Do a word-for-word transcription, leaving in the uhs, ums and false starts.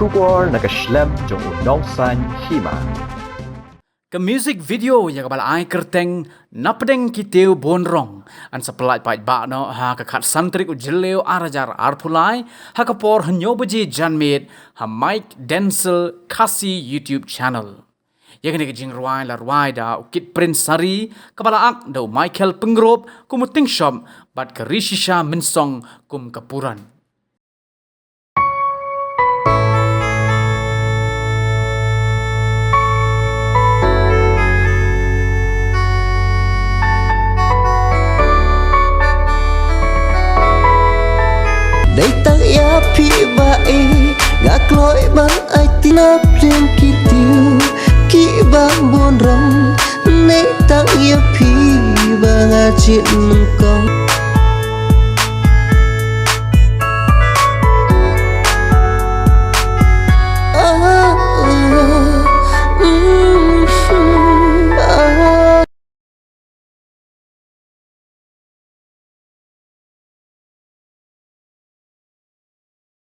Khubor na ka shlem jong u Nongsaiñ Hima. Ka music video ïa kaba la ai kyrteng Na Pdeng Ki Tiew Bun Rong yn sa pyllait paidbah noh ha ka khatsan tarik u Jylliew ar hajar arphew lai ha ka por hynñiew baje janmiet ha Mike Denzil Khasi YouTube channel. Ïa kane ka jingrwai la rwai da u Kit Prince Sari, kaba la ak da u Michael Pyngrope kum u Tyngshop bad ka Rishisha Mynsong kum ka Puran. Dei tang ïa phi ba e, nga kloi ban aiti. Na pdeng ki tiew kiba bun rong, dei tang ïa phi ba nga jied nyngkong.